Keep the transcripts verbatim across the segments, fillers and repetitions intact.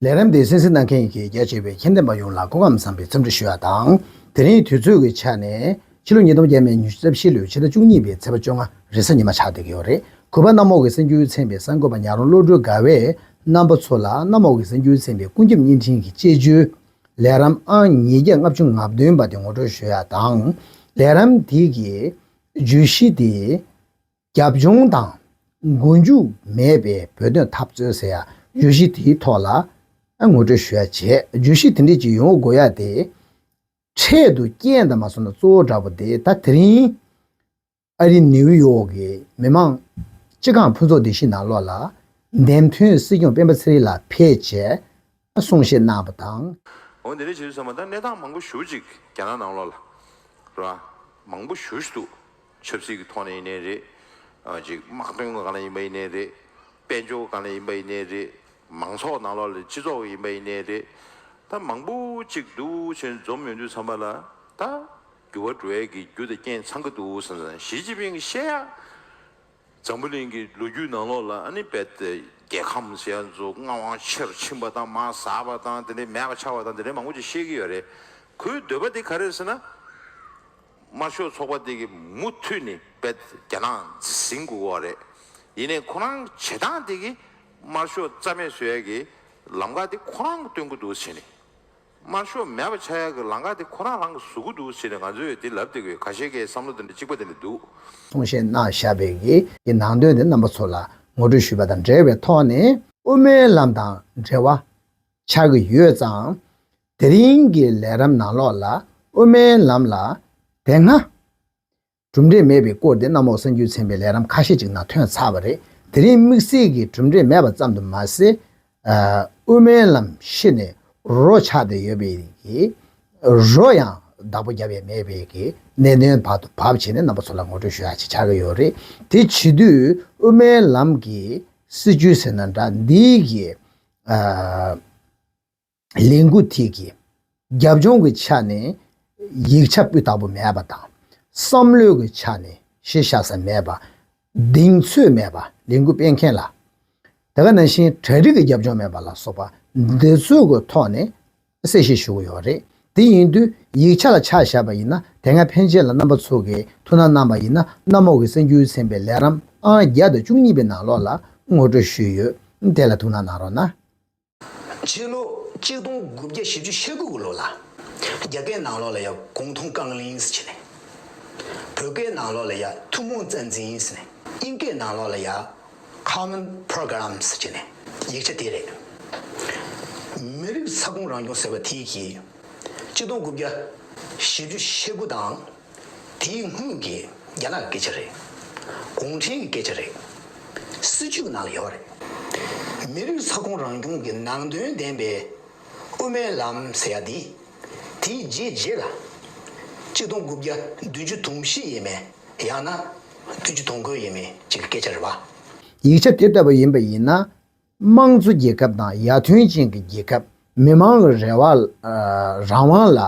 ལས་རིམ་འདི་གསན་གཟིགས་གནང་མཁན་གྱི་རྒྱ་ཆེ་བའི་ཁྱད་ལྡན་པ་ཡོངས་ལ་སྐུ་ཁམས་བཟང་བའི་འཚམས་འདྲི་ཞུ་ཡ་དང་། དེ་རིང་དུས་ཚོད་ཀྱི་ཆ་ནས་ཕྱི་ལོ་ཉིས་སྟོང་བརྒྱ་མེད་ཉི་ཤུ་རྩ་བཞི་ལོའི་ཕྱི་ཟླ་བཅུ་གཉིས་པའི་ཚེས་པ་བཅོ་ལྔ་རེས་གཟའ་ཉི་མ་ཆགས་བསྡད་ཀྱི་ཡོད་རེད། གུས་པ་གནམ་འོག་གི་གསར་འགྱུར་ཚན་པའི་གསར་འགོད་པ་ཉག་རོང་བློ་གྲོས་དགའ་བས་རྣམ་པ་ཚོ་ལ་གནམ་འོག་གི་གསར་འགྱུར་ཚན་པའི་ཀུན་ཁྱབ་བརྙན་འཕྲིན་གྱི་དཔྱད་བརྗོད་ལས་རིམ་ཨང་ཉིས་བརྒྱ་ལྔ་བཅུ་ང་བདུན་པ་དེ་ངོ་སྤྲོད་ཞུ་ཡ་དང་། ལས་རིམ་དེ་གི་བརྗོད་གཞི་དེ། རྒྱབ་ལྗོངས་དང་མགོ་མཇུག་མེད་པའི་བོད་དོན་འཐབ་རྩོད་ཟེར་ཡ་བརྗོད་གཞི་དེའི་ཐོག་ལ་ངོ་སྤྲོད་ཞུ་ཡ་བྱས། བརྗོད་གཞི་དེ་འདྲས་ཅིག་ཡོང་དགོས་ཡ་དེ། འཕྲལ་དུ་རྐྱེན་དང་མ་སོང་ན་གཙོ་བོ་འདྲ་པོ་དེ་ད་དེ་རིང་ཨ་རི་ནིའུ་ཡོག་གི་མི་མང་སྤྱི་ཁང་ཕུན་ཚོགས་སྡེ་བཞི་ནང་ལོགས་ལ་འདེམས་ཐོན་སྲིད་སྐྱོང་སྤེན་པ་ཚེ་རིང་ལགས་ཕེབས་བྱས་གསུང་བཤད་གནང་བ་དང་། འོ་འདི་འདྲས་བྱེད་དུས་ཙམ་པ་ད་གནས་སྟངས་མང་པོ་ཞེ་པོ་ཅིག་རྒྱ་ནག་ནང་ལོགས་ལ། ར། མང་པོ་ཞེ་པོ་ཅིག་འདུག་ཆབ་སྲིད་ཀྱི་ཐོག་ནས་ཡིན་ནའི་རེད། ཨ་ཅིག་དམག་དོན་གྱི་སྒང་ལ་ཡིན་པ་ཡིན་ནའི་རེད། དཔལ་འབྱོར་སྒང་ལ་ཡིན་པ་ཡིན་ནའི་རེད། མང་ཚོགས་ནང་ལོགས་ལ་སྤྱི་ཚོགས་ཡིན་པ་ཡིན་ནའི་རེད། ད་མང་པོ་ཅིག་འདུག་བྱས་འཛོམས་ཡོང་དུས་ཙམ་པ་ལ་ད་འགྱུར་བ་འགྲོ་ཡས་ཀྱི་རྒྱུ་དང་རྐྱེན་ཚང་གི་འདུག་བསམ་བསམ། ཞི་ཅིན་ཕིང་གིས་བཤད་ཡ། འཛམ་བུ་གླིང་གི་ལོ་རྒྱུས་ནང་ལོགས་ལ་ཨ་ནི་རྦད་དེ་རྒྱལ་ཁམས་ཟེར་ཡ་ཚོ་མངའ་དབང་ཆེ་རུ་ཕྱིན་པ་དང་མར་ཟག་པ་དང་དེ་འདྲའི་མེད་པ་ཆགས་པ་དང་དེ་འདྲའི་མང་པོ་ཅིག་བཤད་ཀྱི་ཡོད་རེད། ཁོའི་འདོད་པ་དེ་ག་རེ་རེད་ཟེར་ན། དམར་ཤོག་ཚོགས་པ་དེ་གིས་མུ་མཐུད་ནས་རྦད་དེ་རྒྱ་ནག་འཛིན་དགོས་ཀྱི་ཡོད་རེད། ཡིན་ནའི་ཁོ་རང་བྱེད་སྟངས་དེ་གིས་དམར་ཤོག་རྩ་མེད་བཟོ་ཡ་གི་ལམ་ཁ་དེ་ཁོ་རང་གིས་སྟོན་གྱི་འདུག་བྱས་ནས། དམར་ཤོག་མེད་པ་ཆགས་ཡག་གི་ལམ་ཁ་དེ་ཁོ་རང་རང་གིས་བཟོ་གི་འདུག་ཟེར་ནས་ང་ཚོས་དེ་ལབ་བསྡད་ཀྱི་ཡོད། ཁ་ཤས་ཀྱི་བསམ་བློ་དེ་འདྲ་གཅིག་པ་དེ་འདྲ་འདུག་གསུང་བཤད་གནང་བཞག་པའི་གི་དེ་ནང་དོན་དེ་རྣམ་པ་ཚོ་ལ་ངོ་སྤྲོད་ཞུས་པ་དང་འབྲེལ་བའི་ཐོག་ནས་དབུ་མའི་ལམ་དང་འབྲེལ་བ་ཆགས་ཀྱི་ཡོད་ཙང་། དེ་རིང་གི་ལས་རིམ་ནང་ལོགས་ལ་དབུ་མའི་ལམ་ལ་དེ་སྔ་གྲུབ་འབྲས་མེད་པའི་སྐོར་དེ་གནམ་འོག་གསར་འགྱུར་ཚན་པའི་ལས་རིམ་ཁ་ཤས་ཅིག་ནང་ཐོན་ཚར་བ་རེད། དེ་རིང་དམིགས་བསལ་གྱི་གྲུབ་འབྲས་མེད་པ་ཙམ་དུ་མ་ཟད། ཨ། དབུ་མའི་ལམ་ཤི་ནས་རོ་ཆགས་བསྡད་ཡོད་པའི་གི་རོ་ཡང་བདག་པོ་རྒྱབ་ཡས་མེད་པའི་གི་གནད་དོན་བར་དུ་བབས་བྱས་ནས་རྣམ་པ་ཚོ་ལ་ངོ་སྤྲོད་ཞུ་ཡག་ཅིག་ཆགས་ཀྱི་ཡོད་རེད། དེ་བྱེད་དུས་དབུ་མའི་ལམ་གྱི་སྲིད་བྱུས་ཟེར་ན་འདྲ་འདིའི་གི་ཨ། ལས་འགུལ་དེ་གི་རྒྱབ་ལྗོངས་ཀྱི་ཆ་ནས་ཡིག་ཆ་སྤུས་དག་པོ་མེད་པ་དང་། བསམ་བློའི་གི་ཆ་ནས་གཞི་བཞག་ས་མེད་པ། གདེང་ཚོད་མེད་པ། ལས་འགུལ་སྤེལ་མཁན་ལ། དེ་ག་ནང་བཞིན་གྲ་སྒྲིག་གི་རྒྱབ་ལྗོངས་མེད་པ་ལ་སོགས་པ་འདི་ཚོའི་གི་ཐོག་ནས་གསལ་བཤད་ཞུ་གི་ཡོད་རེད། དེ་ཡིན་དུས་ཡིག་ཆ་ལ་ཆ་བཞག་པ་ཡིན་ན། དེ་སྔ་ཕན་ཆད་ལ་རྣམ་པ་ཚོ་གིས་ཐུགས་སྣང་གནང་པ་ཡིན་ན། གནམ་འོག་གི་གསར་འགྱུར་ཚན་པའི་ལས་རིམ་ཨང་བརྒྱ་དང་བཅུ་གཉིས་པའི་ནང་ལོགས་ལ་ངོ་སྤྲོད་ཞུས་ཡོད། དེ་ལ་ཐུགས་སྣང་གནང་རོགས་གནང་། ཕྱི་ལོ་གཅིག་སྟོང་དགུ་བརྒྱ་བཞི་བཅུ་ཞེ་དགུ་གི་ལོ་ལ། རྒྱ་སྐད་ནང་ལོགས་ལ་ཡང་གུང་ཐང་རྐང་གླིང་ཟེར་བྱས་ནས། བོད་སྐད་ནང་ལོགས་ལ་ཡང་ཐུན་མོང་རྩ་འཛིན་ཟེར་ནས། དབྱིན་སྐད་ནང་ལོགས་ལ་ཡང་Common Program ཟེར་བྱས་ནས་ཡིག་ཆ་དེ་རེད། མི་རིགས་ས་ཁོངས་རང་སྐྱོང་ཟེར་བ་དེ་གིས་གཅིག་སྟོང་དགུ་བརྒྱ་བཞི་བཅུ་ཞེ་དགུ་དང་། དེའི་སྔོན་གྱི་རྒྱ་ནག་གི་སྐད་ཆ་རེད། གུང་ཁྲན་གྱི་སྐད་ཆ་རེད། སྲིད་བྱུས་ཀྱི་ནང་ལ་ཡོད་རེད། མི་རིགས་ས་ཁོངས་རང་སྐྱོང་གི་ནང་དོན་ལྡན་པའི་དབུ་མའི་ལམ་ཟེར་ཡ་འདི། དེའི་རྗེས་རྗེས་ལ་གཅིག་སྟོང་དགུ་བརྒྱ་བདུན་ཅུ་དོན་བཞི་ཡས་མས་ཡང་ན་བདུན་ཅུ་དོན་དགུ་ཡས་མས་ཅིག་གི་སྐད་ཆ་རེད་བ། ཡིག་ཆ་དེ་ལྟ་བུ་ཡིན་པ་ཡིན་ན། དམངས་གཙོ་རྒྱལ་ཁབ་དང་ཡར་ཐོན་ཅན་གྱི་རྒྱལ་ཁབ། མི་མང་གི་རེ་བ། ཨ། རང་དབང་ལ་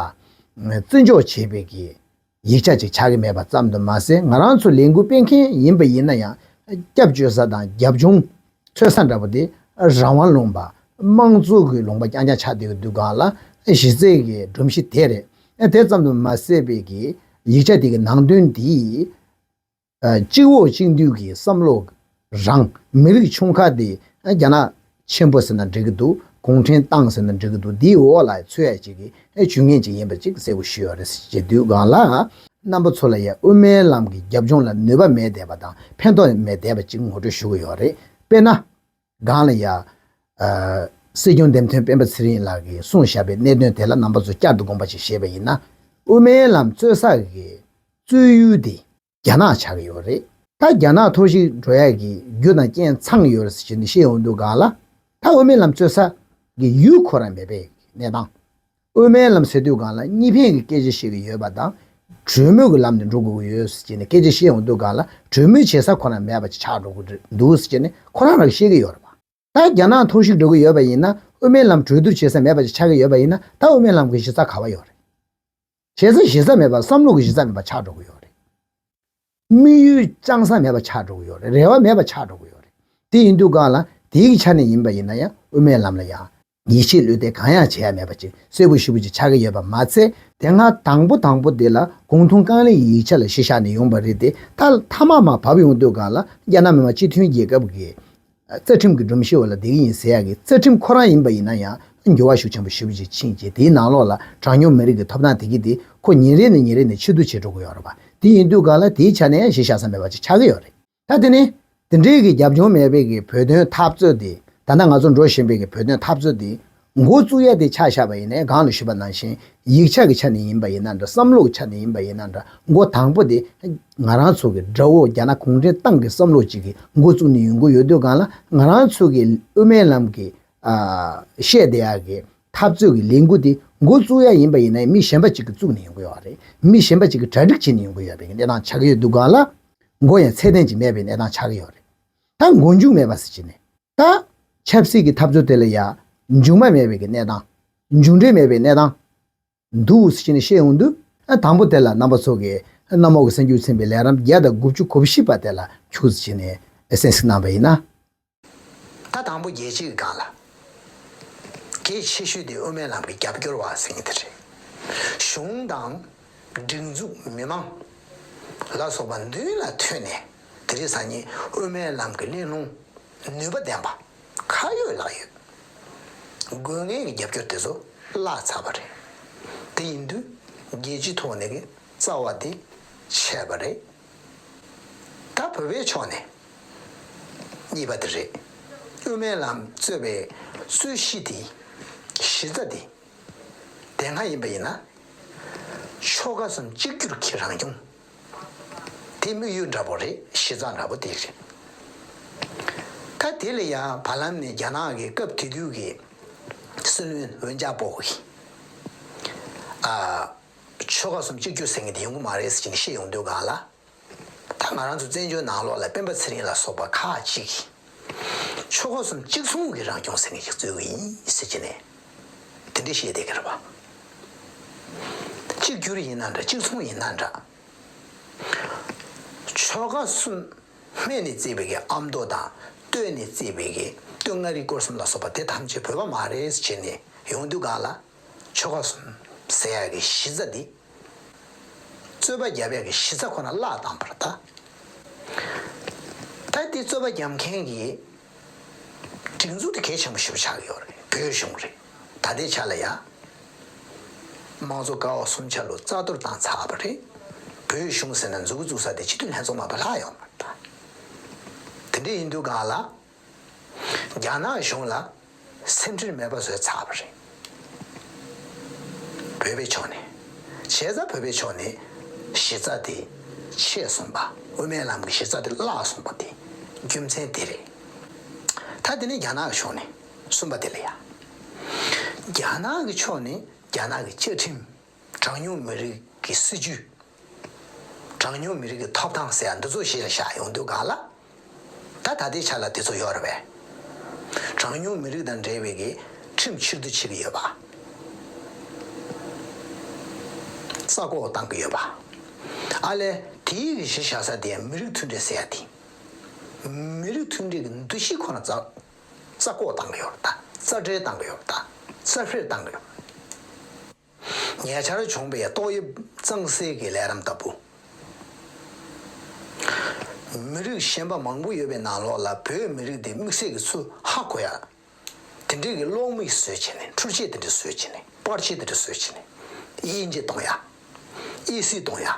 བརྩི་འཇོག་བྱེད་པའི་གི་ཡིག་ཆ་ཅིག་ཆགས་ཀྱི་མེད་པ་ཙམ་དུ་མ་ཟད། ང་རང་ཚོ་ལས་འགུལ་སྤེལ་མཁན་ཡིན་པ་ཡིན་ན་ཡང་སྐྱབས་བཅོལ་ས་དང་རྒྱབ་ལྗོངས་འཚོལ་ས་འདྲ་པོ་དེ་རང་དབང་ལུང་པ། དམངས་གཙོ་གི་ལུང་པ་རྐྱང་རྐྱང་ཆགས་བསྡད་ཀྱི་འདུག་གང་ལ་གཞི་རྩའི་གི་སྒྲོམ་གཞི་དེ་རེད། དེ་ཙམ་དུ་མ་ཟད་པའི་གི་ཡིག་ཆ་དེ་གི་ནང་དོན་དེ། ཨ། གཅིག་འོག་གཅིག་མདུན་གྱི་བསམ་བློ་རང་། མི་རིགས་ཆུང་ཁག་དེ་རྒྱ་ནག་ཆེན་པོ་ཟེར་ན་འགྲིག་གི་འདུག་གུང་ཁྲན་ཏང་ཟེར་ན་འགྲིག་གི་འདུག་འདིའི་འོག་ལ་ཚུད་ཡ་ཅིག་གི་ཇུས་ངན་ཅིག་ཡིན་པ་ཅིག་གསལ་པོ་ཞུ་ཡོད་རེད་ཟེར་བྱེད་དུས་སྒང་ལ། རྣམ་པ་ཚོ་ལ་ཡ་དབུ་མའི་ལམ་གྱི་རྒྱབ་ལྗོངས་ལ་ནུས་པ་མེད་བསྡད་པ་དང་ཕན་ཐོགས་མེད་བསྡད་པ་ཅིག་ངོ་སྤྲོད་ཞུ་གི་ཡོད་རེད། དཔེར་ན། སྒང་ལ་ཡ། ཨ། སྲིད་སྐྱོང་འདེམས་ཐོན་སྤེན་པ་ཚེ་རིང་ལགས་ཀྱིས་གསུངས་བཞག་པའི་གནད་དོན་དེ་ལ་རྣམ་པ་ཚོ་བསྐྱར་དུ་དགོངས་པ་ཞིག་བཞེས་པ་ཡིན་ན། དབུ་མའི་ལམ་རྩོད་ས་གི་རྩོད་ཡུལ་དེ་རྒྱ་ནག་ཆགས་ཀྱི་ཡོད་རེད། ད་རྒྱ་ནག་འཐོར་ཞིག་འགྲོ་ཡ་གི་རྒྱུ་དང་རྐྱེན་ཚང་ཡོད་རེད་ཟེར་ནས་བཤད་ཡོང་དུས་སྒང་ལ། ད་དབུ་མའི་ལམ་རྩོད་ས་གི་ཡུལ་ཁོ་རང་མེད་པའི་གནས་སྟངས། དབུ་མའི་ལམ་ཟེར་དུས་སྒང་ལ་གཉིས་ཕན་གྱི་སྐད་ཆ་བཤད་ཀྱི་ཡོད་པ་དང་། གྲོས་མོལ་གྱི་ལམ་ནས་འགྲོ་དགོས་ཀྱི་ཡོད་ཟེར་ནས་སྐད་ཆ་བཤད་ཡོང་དུས་སྒང་ལ་གྲོས་མོལ་བྱེད་ས་ཁོ་རང་མེད་པ་ཅིག་ཆགས་འགྲོ་གི་འདུག་ཟེར་ནས་ཁོ་རང་རང་བཤད་ཀྱི་ཡོད་རེད་པ། ད་རྒྱ་ནག་འཐོར་ཞིག་འགྲོ་གི་ཡོད་པ་ཡིན་ན། དབུ་མའི་ལམ་གྲོས་བསྡུར་བྱེད་ས་མེད་པ་ཅིག་ཆགས་ཀྱི་ཡོད་པ་ཡིན་ན། ད་དབུ་མའི་ལམ་གྱི་གཞི་རྩ་ག་པར་ཡོད་རེད། བྱེད་ས་གཞི་རྩ་མེད་པ། བསམ་བློ་གི་གཞི་རྩ་མེད་པ་ཆགས་འགྲོ་གི་ཡོད་རེད། དམིགས་ཡུལ་བཅང་ས་མེད་པ་ཆགས་འགྲོ་གི་ཡོད་རེད། རེ་བ་མེད་པ་ཆགས་འགྲོ་གི་ཡོད་རེད། དེ་ཡིན་དུས་སྒང་ལ་དེའི་ཆ་ནས་ཡིན་པ་ཡིན་ན་ཡང་དབུ་མའི་ལམ་ལ་ཡང་ ཡིད་ཆེས་བློས་གཏད་གང་ཡང་བྱེད་ཡ་མེད་པ་ཅིག་གསལ་པོ་ཞེ་པོ་ཅིག་ཆགས་ཀྱི་ཡོད་པ་མ་ཚད། དེ་སྔ་དང་པོ་དང་པོ་དེ་ལ་གུང་ཐུང་ཀང་ལི་ཡི་ཡིག་ཆ་ལ་གཞི་བཞག་ནས་ཡོང་པ་རེད་དེ། ད་མཐའ་མ་མར་བབས་ཡོང་དུས་སྒང་ལ་རྒྱ་ནག་མི་དམངས་སྤྱི་མཐུན་རྒྱལ་ཁབ་ཀྱི་རྩ་ཁྲིམས་ཀྱི་སྒྲོམ་གཞི་འོག་ལ་བསྡད་ཀྱི་ཡིན་ཟེར་ཡག་གི། རྩ་ཁྲིམས་ཁོ་རང་ཡིན་པ་ཡིན་ན་ཡང་འགྱུར་བ་ཤུགས་ཆེན་པོ་ཞེ་པོ་ཅིག་ཕྱིན་རྗེས། དེའི་ནང་ལོགས་ལ་གྲངས་ཉུང་མི་རིགས་ཀྱི་ཐོབ་ཐང་དེ་གི་དེ་ཁོ་ཉིན་རེ་ནས་ཉིན་རེ་ནས་ཕྱིར་བསྡུ་བྱེད་འགྲོ་གི་ཡོད་རེད་པ། དེ་ཡིན་དུས་སྒང་ལ་དེའི་ཆ་ནས་ཡང་གཞི་བཞག་ས་མེད་པ་ཅིག་ཆགས་ཀྱི་ཡོད་རེད། ད་དེ་ནི་དེ་འདྲའི་གི་རྒྱབ་ལྗོངས་མེད་པའི་གི་བོད་དོན་འཐབ་རྩོད་དེ། ད་ལྟ་ང་ཚོ་འགྲོ་བཞིན་པའི་གི་བོད་དོན་འཐབ་རྩོད་དེ་འགོ་བཙུགས་ཡ་དེ་ཆ་བཞག་པ་ཡིན་ནའི། གོང་ལ་ཞུས་པ་ནང་བཞིན་ཡིག་ཆ་གི་ཆ་ནས་ཡིན་པ་ཡིན་ན་འདྲ། བསམ་བློ་གི་ཆ་ནས་ཡིན་པ་ཡིན་ན་འདྲ། འགོ་དང་པོ་དེ་ང་རང་ཚོ་གི་དགྲ་བོ་རྒྱ་ནག་གུང་ཁྲན་ཏང་གི་བསམ་བློ་ཅིག་གི་འགོ་བཙུགས་ནས་ཡོང་གི་ཡོད་དུས་སྒང་ལ། ང་རང་ཚོ་གི་དབུ་མའི་ལམ་གི་ཨ་བཤད་བསྡད་ཡག་གི་འཐབ་རྩོད་ཀྱི་ལས་འགུལ་དེ་འགོ་བཙུགས་ཡ་ཡིན་པ་ཡིན་ན་མི་གཞན་པ་ཅིག་གིས་བཙུགས་ནས་ཡོང་གི་ཡོད་རེད། མི་གཞན་པ་ཅིག་གིས་གྲ་སྒྲིག་བྱས་ནས་ཡོང་གི་ཡོད་པའི་གནས་སྟངས་ཆགས་ཀྱི་ཡོད་དུས་སྒང་ལ། འགོ་ཡང་ཚད་ལྡན་ཅིག་མེད་པའི་གནས་སྟངས་ཆགས་ཀྱི་ཡོད་རེད། ད་མགོ་མཇུག་མེད་པ་ཟེར་གྱི་ནས། ད་ཆབ་སྲིད་ཀྱི་འཐབ་རྩོད་དེ་ལ་ཡ་མཇུག་མ་མེད་པའི་གནས་སྟངས། མཇུག་འབྲས་མེད་པའི་གནས་སྟངས་འདུག་ཟེར་གྱི་ནས་བཤད་ཡོང་དུས། ཨ་དང་པོ་དེ་ལ་རྣམ་པ་ཚོ་གིས་གནམ་འོག་གི་གསར་འགྱུར་ཚན་པའི་ལས་རིམ་བརྒྱ་དང་དགུ་བཅུ་གོ་བཞི་པ་དེ་ལ་ཁྱུག་ཟེར་གྱི་ནས་གསན་གཟིགས་གནང་པ་ཡིན་ན། ད་དང་པོ་རྒྱལ་སྤྱིའི་སྒང་ལ་གལ་ཆེ་ཤོས་དེ་དབུ་མའི་ལམ་གྱི་རྒྱབ་སྐྱོར་བ་ཟེར་མཁན་དེ་རེད། གཞུང་དང་སྒྲིག་འཛུགས། མི་མང་ལ་སོགས་པ་མདུན་ལ་ཐོན་ནས། དེ་རིང་སང་ཉིན་དབུ་མའི་ལམ་གྱི་གླེང་སློང་ནུས་པ་ལྡན་པ་ཁ་ཡོད་ལག་ཡོད། དགོས་ངེས་ཀྱི་རྒྱབ་སྐྱོར་དེ་ཚོ་བརླག་ཚར་བ་རེད། དེ་ཡིན་དུས་རྒྱལ་སྤྱིའི་ཐོག་ནས་ཀྱི་རྩ་བ་དེ་ཆད་པ་རེད། ད་བོད་པའི་ཕྱོགས་ནས་གཉིས་པ་དེ་རེད། དབུ་མའི་ལམ་གཙོས་པའི་རྩོད་གཞི་དེ། གཞི་རྩ་དེ་དེ་སྔ་ཡིན་པ་ཡིན་ན། ཆོལ་ཁ་གསུམ་གཅིག་གྱུར་གྱི་རང་སྐྱོང་། དེ་དམིགས་ཡུལ་འདྲ་པོ་རེད། གཞི་རྩ་འདྲ་པོ་དེ་རེད། ད་དེ་ལ་ཡང་བར་ལམ་ནས་རྒྱ་ནག་གི་སྐབས་དེ་དུས་ཀྱི་སྲིད་བློན་ཝུན་ཅཱ་པོ་གིས། ཨ། ཆོལ་ཁ་གསུམ་གཅིག་གྱུར་ཟེར་མཁན་དེ་ཡོང་གི་མ་རེད་ཟེར་གྱི་ནས་བཤད་ཡོང་དུས་སྒང་ལ། ད་ང་རང་ཚོ་བཙན་བྱོལ་ནང་ལོགས་ལ་སྤེན་པ་ཚེ་རིང་ལ་སོགས་པ་ཁག་ཅིག་གིས་ཆོལ་ཁ་གསུམ་གཅིག་མཚུངས་ཀྱི་རང་སྐྱོང་ཟེར་མཁན་ཞིག་རྩོད་ཀྱི་ཡིན་ཟེར་གྱི་ནས་དེ་འདྲ་བཤད་བསྡད་ཀྱི་རེད་པ། གཅིག་གྱུར་ཡིན་ན་འདྲ། གཅིག་མཚུངས་ཡིན་ན་འདྲ། ཆོལ་ཁ་གསུམ་སྨད་ནས་བརྩིས་པའི་གི་ཨ་མདོ་དང་། སྟོད་ནས་བརྩིས་པའི་གི་སྟོད་མངའ་རིས་སྐོར་གསུམ་ལ་སོགས་པ་དེ་ཐམས་ཅད་བོད་པ་མ་རེད་ཟེར་གྱི་ནས་ཡོང་དུས་སྒང་ལ། ཆོལ་ཁ་གསུམ་ཟེར་ཡག་གི་གཞི་རྩ་འདི། རྩོད་པ་རྒྱབ་ཡག་གི་གཞི་རྩ་ཁོ་ན་བརླག་བཏང་བ་རེད་ད། ད་འདི་རྩོད་པ་རྒྱབ་མཁན་གྱི་སྒྲིག་འཛུགས་དེ་གལ་ཆེན་པོ་ཞེ་པོ་ཆགས་ཀྱི་ཡོད་རེད། བོད་གཞུང་རེད། ད་ལྟའི་ཆ་ལ་ཡ། དམངས་གཙོ་ཀ་བ་གསུམ་ཆ་ལུགས་རྩ་གཏོར་བཏང་ཚར་བ་རེད། བོད་གཞུང་ཟེར་ན་མཛུབ་གུ་བཙུགས་ས་དེ་སྤྱི་འཐུས་ལྷན་ཚོགས་མ་གཏོགས་ལྷག་ཡོད་མ་རེད་ད། དེ་འདྲ་ཡིན་དུས་སྒང་ལ། རྒྱ་ནག་གཞུང་ལ་སེམས་ཁྲལ་མེད་པ་བཟོས་ཚར་བ་རེད། བོད་པའི་ཕྱོགས་ནས། བྱས་ཙང་བོད་པའི་ཕྱོགས་ནས་གཞི་རྩ་དེ་ཆད་སོང་པ། དབུ་མའི་ལམ་གྱི་གཞི་རྩ་དེ་བརླག་སོང་པ་དེ་རྒྱུ་མཚན་དེ་རེད། ད་དེ་ནས་རྒྱ་ནག་གི་ཕྱོགས་ནས་གསུམ་པ་དེ་ལ་ཡ། རྒྱ་ནག་གི་ཕྱོགས་ནས་རྒྱ་ནག་གི་བཅའ་ཁྲིམས། གྲངས་ཉུང་མི་རིགས་ཀྱི་སྲིད་ཇུས། གྲངས་ཉུང་མི་རིགས་ཀྱི་ཐོབ་ཐང་ཟེར་ཡ་འདི་ཚོ་གཞི་ལ་བཞག་ཡོང་དུས་སྒང་ལ། ད་ད་ལྟའི་ཆ་ལ་དེ་ཚོ་ཡོད་རེད་པས། གྲངས་ཉུང་མི་རིགས་དང་འབྲེལ་བའི་གི་ཁྲིམས་ཕྱིར་བསྡུ་བྱེད་ཀྱི་ཡོད་པ། རྩ་བཀོག་བཏང་གི་ཡོད་པ། ཨ་ལས། དེའི་གི་གཞི་བཞག་ས་དེ་མི་རིགས་མཐུན་སྒྲིལ་ཟེར་ཡ་དེ། མི་རིགས་མཐུན་སྒྲིལ་གྱི་འདུ་ཤེས་ཁོ་ན་རྩ། རྩ་བཀོག་བཏང་གི་ཡོད་རེད་ད། རྩ་འགྲེལ་བཏང་གི་ཡོད་རེད་ད། རྩ་འཕེར་བཏང་གི་ཡོད་རེད། ཉེ་ཆར་བྱུང་བའི་ཏོག་དབྱིབས་གཙང་སེལ་གྱི་ལས་རིམ་ལྟ་བུ། མི་རིགས་གཞན་པ་མང་པོ་ཡོད་པའི་ནང་ལོགས་ལ་བོད་མི་རིགས་དེ་དམིགས་བསལ་གྱི་ཚུར་ཧ་གོ་ཡ། དེ་འདྲའི་གི་གློག་མིག་བཟོས་བྱས་ནས། འཕྲུལ་ཆས་དེ་འདྲ་བཟོས་བྱས་ནས། པར་ཆས་དེ་འདྲ་བཟོས་བྱས་ནས། དབྱེ་འབྱེད་གཏོང་ཡ། དབྱེ་གསེས་གཏོང་ཡ།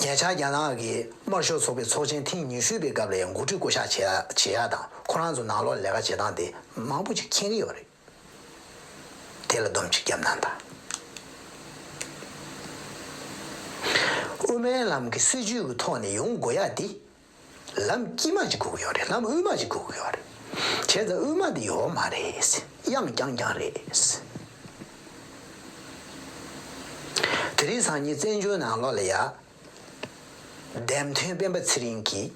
ཉེ་ཆར་རྒྱ་ནག་གི་དམར་ཤོག་ཚོགས་པའི་ཚོགས་ཆེན་ཐེངས་ཉི་ཤུ་པའི་སྐབས་ལ་ཡང་འགོ་ཁྲིད་བསྐོ་གཞག་བྱེད་ཡ་བྱེད་ཡ་དང་། ཁོ་རང་ཚོ་ནང་ལོགས་ལས་ཀ་བྱེད་སྟངས་དེ་མང་པོ་ཅིག་མཁྱེན་གྱི་ཡོད་རེད། དེ་ལ་སྡོམ་ཅིག་བརྒྱབ་གནང་དང་། དབུ་མའི་ལམ་གྱི་སྲིད་བྱུས་ཀྱི་ཐོག་ནས་ཡོང་དགོས་ཡ་དེ། ལམ་དཀྱིལ་མ་ཅིག་དགོས་ཀྱི་ཡོད་རེད། ལམ་དབུས་མ་ཅིག་དགོས་ཀྱི་ཡོད་རེད། བྱས་ཙང་དབུས་མ་དེ་ཡོད་མ་རེད། གཡང་རྐྱང་རྐྱང་རེད། དེ་རིང་སང་ཉིན་བཙན་བྱོལ་ནང་ལོགས་ལ་ཡ། འདེམས་ཐོན་སྤེན་པ་ཚེ་རིང་གིས།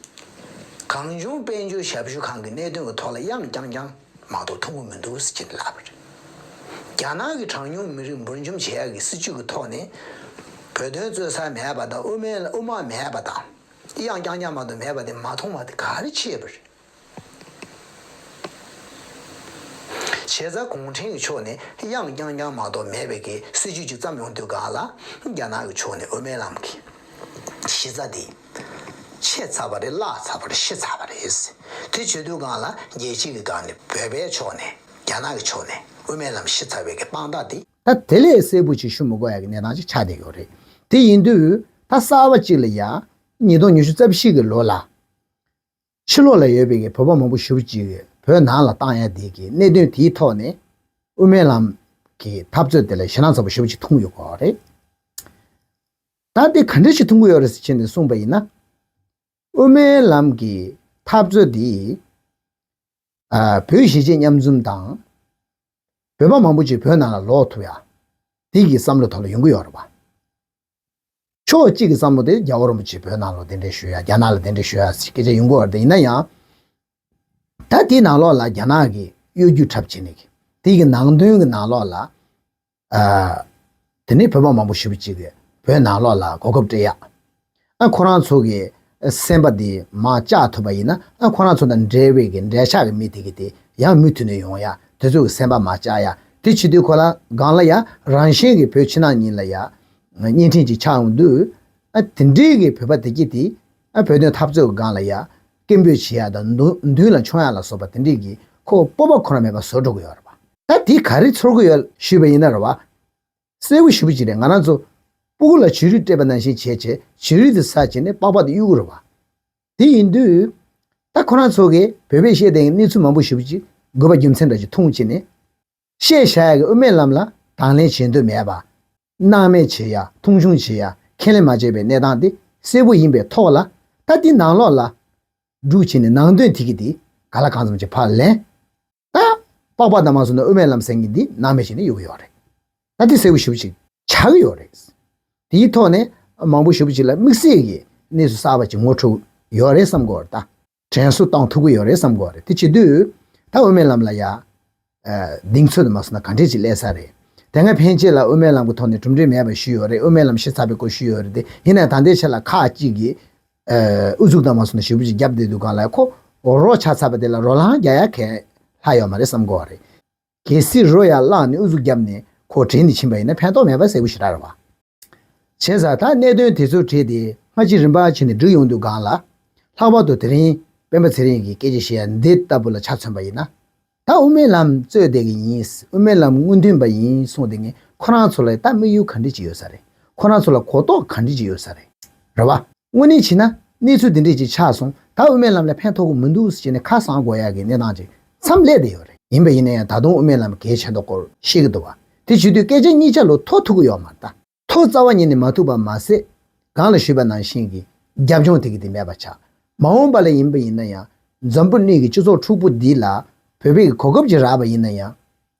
གངས་ལྗོངས་དཔལ་འབྱོར་ཞབས་ཞུ་ཁང་གི་གནད་དོན་གྱི་ཐོག་ལ་གཡང་རྐྱང་རྐྱང་མ་གཏོགས་ཐུབ་ཀྱི་མི་འདུག་ཟེར་གྱི་ལབ་པ་རེད། རྒྱ་ནག་གི་གྲངས་ཉུང་མི་རིགས་འབུར་འཇོམས་བྱེད་ཡག་གི་སྲིད་ཇུས་ཀྱི་ཐོག་ནས། བོད་དོན་རྩོད་ས་མེད་པ་དང་། དབུ་མའི་དབུ་མ་མེད་པ་དང་། གཡང་རྐྱང་རྐྱང་མ་གཏོགས་མེད་པ་དེ་མ་མཐོང་བ་དེ་ག་རེ་བྱས་པ་རེད། བྱས་ཙང་གུང་ཁྲན་གྱི་ཕྱོགས་ནས་དབྱངས་རྐྱང་རྐྱང་མ་གཏོགས་མེད་པའི་གི་སྲིད་ཇུས་ཅིག་བརྩམས་ཡོང་དུས་སྒང་ལ། རྒྱ་ནག་གི་ཕྱོགས་ནས་དབུ་མའི་ལམ་གྱི་གཞི་རྩ་དེ་ཆད་ཚར་བ་རེད། བརླག་ཚར་བ་རེད། ཤི་ཚར་བ་རེད། དེ་བྱེད་དུས་སྒང་ལ་རྒྱལ་སྤྱི་གི་སྒང་ནས་བོད་པའི་ཕྱོགས་ནས་རྒྱ་ནག་གི་ཕྱོགས་ནས་དབུ་མའི་ལམ་ཤི་ཚར་བའི་གི་དཔང་རྟགས་དེ། ད་དེ་ལས་གསལ་པོ་ཅིག་ཞུ་མི་དགོས་ཡ་གི་གནས་སྟངས་ཅིག་ཆགས་བསྡད་ཡོད་རེད། དེ་ཡིན་དུས་ད་གསར་པ་ཅིག་ལ་ཡ་ཉིས་སྟོང་ཉི་ཤུ་རྩ་བཞི་གི་ལོ་ལ། ཕྱི་ལོགས་ལ་ཡོད་པའི་གི་བོད་པ་མང་པོ་ཞེ་པོ་ཅིག་གིས་བོད་ནང་ལ་བཏང་ཡ་དེ་གི་གནད་དོན་དེའི་ཐོག་ནས་དབུ་མའི་ལམ་གྱི་འཐབ་རྩོད་དེ་ལ་ཞེད་སྣང་ཚ་པོ་ཞེ་པོ་ཅིག་མཐོང་ཡོད་ཀྱི་ཡོད་རེད། ད་དེ་ག་འདྲ་ཞིག་མཐོང་གི་ཡོད་རེད་ཟེར་བྱས་ནས་གསུངས་པ་ཡིན་ན། དབུ་མའི་ལམ་གྱི་འཐབ་རྩོད་འདི་ཨ་བོད་གཞིས་བྱེས་མཉམ་འཛོམས་དང་། བོད་པ་མང་པོ་ཅིག་བོད་ནང་ལ་ལོག་ཐུབ་ཡ། དེ་གི་བསམ་བློ་ཐོག་ལ་ཡོང་གི་ཡོད་རེད་པ། ཕྱོགས་གཅིག་གི་བསམ་བློ་དེ་རྒྱལ་བ་རིན་པོ་ཆེ་བོད་ནང་ལ་གདན་འདྲེན་ཞུ་ཡ། རྒྱ་ནག་ལ་གདན་འདྲེན་ཞུ་ཡ་ཟེར་སྐད་ཆ་ཡོང་གི་ཡོད་རེད། ཡིན་ན་ཡང་། ད་དེའི་ནང་ལོགས་ལ་རྒྱ་ནག་གི་གཡོ་སྒྱུ་འཁྲབ་བྱེད་ནས་གི་དེ་གི་ནང་དོན་གི་ནང་ལོགས་ལ། ཨ། དེ་ནས་བོད་པ་མང་པོ་ཞེ་པོ་ཅིག་གིས་བོད་ནང་ལོགས་ལ་གོ་སྐབས་སྤྲད་ཡ། ཨ་ཁོ་རང་ཚོ་གི་སེམས་པ་དེ་མར་བཅག་ཐུབ་པ་ཡིན་ན། ཨ་ཁོ་རང་ཚོ་དང་འབྲེལ་བའི་གི་འབྲེལ་ཆགས་ཀྱི་མི་དེ་གི་དེ་ཡང་མུ་མཐུད་ནས་ཡོང་ཡ། དེ་ཚོ་གི་སེམས་པ་མར་བཅག་ཡ། དེ་བྱེད་དུས་ཁོ་ལ་སྒང་ལ་ཡ་རང་བཞིན་གྱི་བོད་ཕྱི་ནང་གཉིས་ལ་ཡ་བརྙན་འཕྲིན་ཅིག་ཆགས་ཡོང་དུས། ཨ་དེ་འདྲའི་གི་བོད་པ་དེ་གྱིས་དེ་ཨ་བོད་དོན་འཐབ་རྩོད་ཀྱི་སྒང་ལ་ཡ་སྐད་འབོད་བྱེད་ཡ་དང་མདུན་མདུན་ལ་མཆོང་ཡ་ལ་སོགས་པ་དེ་འདྲའི་གི་ཁོ་སྤོབས་པ་ཁོ་རང་མེད་པ་བཟོ་འགྲོ་གི་ཡོད་རེད་པ། ད་དེ་ག་རེ་ཚོར་གི་ཡོད་ཞུས་པ་ཡིན་ན་རེད་པ། གསལ་པོ་ཞེ་པོ་ཅིག་རེད། ང་རང་ཚོ་སྤུ་གུ་ལ་བྱུ་རུ་སྤྲད་པ་ནང་བཞིན་བྱས་བྱས་བྱུ་རུ་དེ་ཟ་བྱས་ནས་པགས་པ་དེ་གཡུག་གི་རེད་པ། དེ་ཡིན་དུས། ད་ཁོ་རང་ཚོ་གིས་བོད་པས་བཤད་བསྡད་མཁན་གནས་ཚུལ་མང་པོ་ཞེ་པོ་ཅིག་དགོས་པ་རྒྱུ་མཚན་འདྲ་ཅིག་མཐོང་བྱས་ནས། བཤད་བཞག་ཡ་གི་དབུ་མའི་ལམ་ལ་དང་ལེན་བྱེད་འདོད་མེད་པ། སྣང་མེད་བྱེད་ཡ། མཐོང་ཆུང་བྱེད་ཡ། ཁས་ལེན་མ་བྱས་པའི་གནས་སྟངས་དེ་གསལ་པོ་ཡིན་པའི་ཐོག་ལ། ད་དེ་ནང་ལོགས་ལ་འདུག་བྱས་ནས་ནང་དོན་དེ་གི་དེ་ག་ལ་གང་འཚམ་ཅིག་ཕར་ལེན། ད་པགས་པ་དང་མ་སོང་ན་དབུ་མའི་ལམ་ཟེར་མཁན་འདི་སྣང་མེད་བྱས་ནས་གཡུག་གི་ཡོད་རེད། ད་དེ་གསལ་པོ་ཞེ་པོ་ཅིག་ཆགས་ཀྱི་ཡོད་རེད། དེའི་ཐོག་ནས་མང་པོ་ཞེ་པོ་ཅིག་ལ་དམིགས་བསལ་གྱི་གནས་ཚུལ་གསར་པ་ཅིག་ངོ་འཕྲོད་ཡོད་རེད་བསམ་གྱི་ཡོད་རེད། ད་དྲན་གསོ་བཏང་ཐུབ་ཀྱི་ཡོད་རེད་བསམ་གྱི་ཡོད་རེད། དེ་བྱེད་དུས་ད་དབུ་མའི་ལམ་ལ་ཡ་གདེང་ཚོད་དུ་མ་སོང་ན་ག་འདྲས་ཅིག་སླེབས་ས་རེད། དེ་སྔ་ཕན་ཆད་ལ་དབུ་མའི་ལམ་གྱི་ཐོག་ནས་གྲུབ་འབྲས་མེད་པ་ཞུས་ཡོད་རེད། དབུ་མའི་ལམ་ཤི་ཚར་བའི་སྐོར་ཞུས་ཡོད་རེད། དེ་ཡིན་ན་ད་ལྟའི་ཆ་ལ་ཁག་ཅིག་གིས་ཨུ་ཚུགས་དང་མ་སོང་ན་ཞེ་པོ་ཅིག་བརྒྱབ་བསྡད་དུས་སྒང་ལ་ཁོ་རོ་ཆགས་ཚར་བ་དེ་ལ་རོ་ལངས་རྒྱག་ཡ་གང་ལྷག་ཡོད་མ་རེད་བསམ་གྱི་ཡོད་རེད། གལ་སྲིད་རོ་ཡར་བརླགས་ནས་ཨུ་ཚུགས་བརྒྱབ་ནས་ཁོ་བྲེལ་ནས་ཕྱིན་པ་ཡིན་ན་ཕན་ཐོགས་མེད་པ་གསལ་པོ་ཞེ་དྲག་རེད་བ། བྱས་ཙང་ད་གནད་དོན་དེ་ཚོའི་གྲས་དེ་སྔ་ཕྱི་རིམ་པ་བྱས་ནས་བསྒྲིགས་ཡོང་དུས་སྒང་ལ། ལྷག་པར་དུ་དེ་རིང་སྤེན་པ་ཚེ་རིང་གིས་སྐད་ཆ་བཤད་ཡ་འདི་ལྟ་བུ་ལ་ཆ་མཚོན་པ་ཡིན་ན། ད་དབུ་མའི་ལམ་རྩོད་བསྡད་ཀྱི་ཡིན། དབུ་མའི་ལམ་སྔོན་ཐོན་པ་ཡིན་གསུངས་བསྡད་མཁན་ཁོ་རང་ཚོ་ལ་ད་དམིགས་ཡུལ་ག་འདྲ་ཅིག་ཡོད་ས་རེད། ཁོ་རང་ཚོ་ལ་གོ་རྟོགས་ག་འདྲ་ཅིག་ཡོད་ས་རེད། རེད་བ། དངོས་གནས་བྱས་ན་གནས་ཚུལ་འདི་འདྲས་ཅིག་ཆགས་སོང་། ད་དབུ་མའི་ལམ་ལ་ཕན་ཐོགས་ཀྱི་མི་འདུག་ཟེར་ནས་ཁ་གསང་དགོས་ཡ་གི་གནས་སྟངས་ཅིག་མཚམས་སླེབས་བསྡད་ཡོད་རེད། ཡིན་པ་ཡིན་ན་ཡང་ད་དུང་དབུ་མའི་ལམ་གལ་ཆེ་མདོག་སྐོར་བཤད་ཀྱི་འདུག་བ། དེ་བྱེད་དུས་སྐད་ཆ་གཉིས་ཆ་ལོ་ཐོ་ཐུག་གི་ཡོད་མ་རེད་ད། ཐོ་རྩ་བ་ཉིད་ནས་མ་ཐུག་པ་མ་ཟད། གོང་ལ་ཞུས་པ་ནང་བཞིན་གྱི་རྒྱབ་ལྗོངས་དེ་གི་དེ་མེད་པ་ཆགས། མ་འོངས་པ་ལ་ཡིན་པ་ཡིན་ན་ཡང་འཛམ་བུ་གླིང་གི་སྤྱི་ཚོགས་འཁྲུག་པོ་འདི་ལ་བོད་པའི་གི་གོ་སྐབས་ཅིག་རག་པ་ཡིན་ན་ཡང་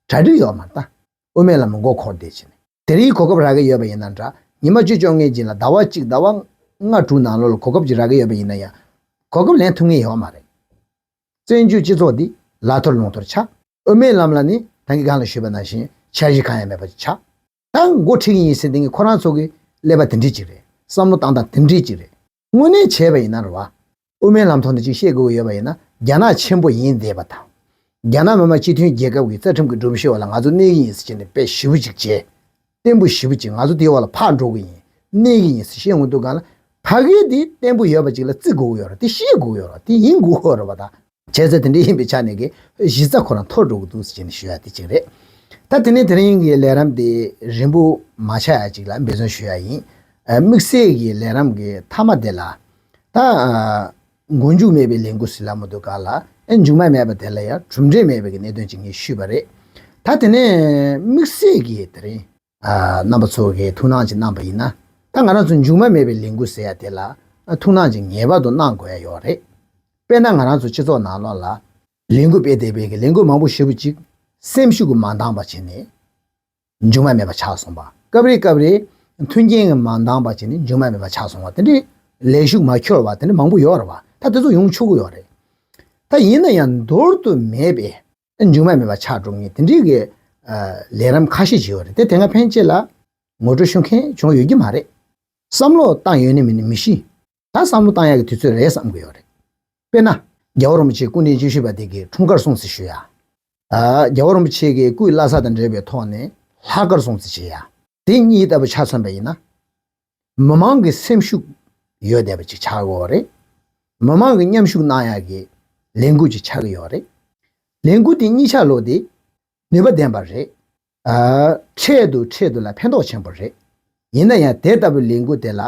གྲ་སྒྲིག་ཡོད་མ་རེད་ད། དབུ་མའི་ལམ་མགོ་འཁོར་བསྡད་བྱས་ནས། དེ་རིང་གོ་སྐབས་རག་གི་ཡོད་པ་ཡིན་ན་འདྲ། ཉི་མ་བཅུ་བཅོ་ལྔའི་རྗེས་ལ་ཟླ་བ་གཅིག་ཟླ་བ་ལྔ་དྲུག་ནང་ལོགས་ལ་གོ་སྐབས་ཅིག་རག་གི་ཡོད་པ་ཡིན་ན་ཡང་། གོ་སྐབས་ལེན་ཐུབ་ངེས་ཡོད་མ་རེད། བཙན་བྱོལ་སྤྱི་ཚོགས་འདི་ལ་ཐོར་ལུང་ཐོར་ཆགས། དབུ་མའི་ལམ་ལ་ནི་ད་གིན་གོང་ལ་ཞུས་པ་ནང་བཞིན་འཆར་གཞི་གང་ཡང་མེད་པ་ཅིག་ཆགས། ད་འགོ་ཁྲིད་ཀྱི་ཡིན་ཟེར་དེ་ངས་ཁོ་རང་ཚོ་གི་ཀླད་པ་དེ་འདྲས་ཅིག་རེད། བསམ་བློ་བཏང་སྟངས་དེ་འདྲས་ཅིག་རེད། དངོས་གནས་བྱས་པ་ཡིན་ན་རེད་བ། དབུ་མའི་ལམ་ཐོག་ནས་ཅིག་བཤད་དགོས་ཀྱི་ཡོད་པ་ཡིན་ན། རྒྱ་ནག་ཆེན་པོ་ཡིན་བསྡད་པ་དང་། རྒྱ་ནག་མི་དམངས་སྤྱི་མཐུན་རྒྱལ་ཁབ་ཀྱི་རྩ་ཁྲིམས་ཀྱི་སྒྲོམ་གཞི་འོག་ལ་ང་ཚོ་གནས་ཀྱི་ཡིན་ཟེར་བྱས་ནས་དཔེ་ཞེ་པོ་ཅིག་བྱས། བརྟན་པོ་ཞེ་པོ་ཅིག་ང་ཚོ་དེའི་འོག་ལ་ཕར་འགྲོ་གི་ཡིན། གནས་ཀྱི་ཡིན་ཟེར་བཤད་འོང་དུས་སྒང་ལ། ཕ་གི་དེ་བརྟན་པོ་ཡོད་པ་ཅིག་ལ་བརྩི་དགོས་ཀྱི་ཡོད་རེད། དེ་ཤེས་དགོས་ཀྱི་ཡོད་རེད། དེ་ཡིན་དགོས་ཀྱི་ཡོད་རེད་བ་ད། བྱས་ཙང་དེ་འདྲ་ཡིན་པའི་ཆ་ནས་གི་གཞི་རྩ་ཁོ་རང་འཐོར་འགྲོ་གི་འདུག་ཟེར་ནས་ཞུ་ཡ་དེ་གཅིག་རེད། ད་དེ་ནས་དེ་རིང་གི་ལས་རིམ་དེ་རིང་པོ་མ་ཆགས་ཡ་གཅིག་ལ་འབད་བརྩོན་ཞུ་ཡ་ཡིན། ཨ། དམིགས་བསལ་གྱི་ལས་རིམ་གྱི་མཐའ་མ་དེ་ལ། ད། ཨ། མགོ་མཇུག་མེད་པའི་ལས་འགུལ་ཟེར་ལབ་མི་འདུག་ག་ལ། ཨ། མཇུག་མ་མེད་པ་དེ་ལ་ཡང་གྲུབ་འབྲས་མེད་པའི་གི་གནད་དོན་ཅིག་ངས་ཞུས་པ་རེད། ད་དེ་ནས་དམིགས་བསལ་གྱི་དེ་རིང་། ཨ། རྣམ་པ་ཚོ་གིས་ཐུགས་སྣང་ཅིག་གནང་པ་ཡིན་ན། ད་ང་རང་ཚོ་མཇུག་མ་མེད་པའི་ལས་འགུལ་ཟེར་ཡ་དེ་ལ། ཨ། ཐུགས་སྣང་ཅིག་ངེས་པར་དུ་གནང་དགོས་ཡ་ཡོད་རེད། དཔེར་ན་ང་རང་ཚོ་སྤྱི་ཚོགས་ནང་ལོགས་ལ་ལས་འགུལ་སྤེལ་བསྡད་པའི་གི་ལས་འགུལ་མང་པོ་ཞེ་པོ་ཅིག་སེམས་ཤུགས་ཀྱིས་མ་འདང་བ་བྱས་ནས་མཇུག་མ་མེད་པ་ཆགས་སོང་བ། སྐབས་རེ་སྐབས་རེ་མཐུན་རྐྱེན་གྱིས་མ་འདང་བ་བྱས་ནས་མཇུག་མ་མེད་པ་ཆགས་སོང་བ། དེ་འདྲའི་ལས་ཞུགས་མ་འཁྱོལ་བ་དེ་འདྲ་མང་པོ་ཡོད་རེད་བ། ད་དེ་ཚོ་ཡོང་ཆོག་གི་ཡོད་རེད། ད་ཡིན་ན་ཡང་འདོར་དུ་མེད་པའི་མཇུག་མ་མེད་པ་ཆགས་འགྲོ་མཁན་དེ་འདྲའི་གི་ལས་རིམ་ཁ་ཤས་ཅིག་ཡོད་རེད། དེ་དེ་སྔ་ཕན་ཆད་ལ་ངོ་སྤྲོད་ཞུ་མཁན་བྱུང་ཡོད་ཀྱི་མ་རེད། བསམ་བློ་བཏང་ཡོད་ནི་མིན་ནི་མི་ཤེས། ད་བསམ་བློ་བཏང་ཡག་གི་དུས་ཚོད་རེད་བསམ་གྱི་ཡོད་རེད། དཔེར་ན། རྒྱལ་བ་རིན་པོ་ཆེ་སྐུ་ཕྲེང་བཅུ་བཞི་པ་དེ་གི་འཁྲུངས་སྐར་སྲུང་བརྩི་ཞུ་ཡ། ཨ། རྒྱལ་བ་རིན་པོ་ཆེ་གི་སྐུའི་བླ་གཟའ་དང་འབྲེལ་བའི་ཐོག་ནས་ལྷག་དཀར་སྲུང་བརྩི་བྱེད་ཡ། དེ་གཉིས་ལྟ་བུ་ཆ་མཚོན་པ་ཡིན་ན། མི་མང་གི་སེམས་ཤུགས་ཡོད་བསྡད་པ་ཅིག་ཆགས་ཀྱི་ཡོད་རེད། མི་མང་གི་མཉམ་ཞུགས་གནང་ཡག་གི་ལས་འགུལ་ཅིག་ཆགས་ཀྱི་ཡོད་རེད། ལས་འགུལ་དེ་གཉིས་ཆ་ལོ་དེ་ནུས་པ་ལྡན་པ་རེད། ཨ། འཕྲལ་དུ་འཕྲལ་དུ་ལ་ཕན་ཐོགས་ཆེན་པོ་རེད། ཡིན་ན་ཡང་དེ་ལྟ་བུའི་ལས་འགུལ་དེ་ལ་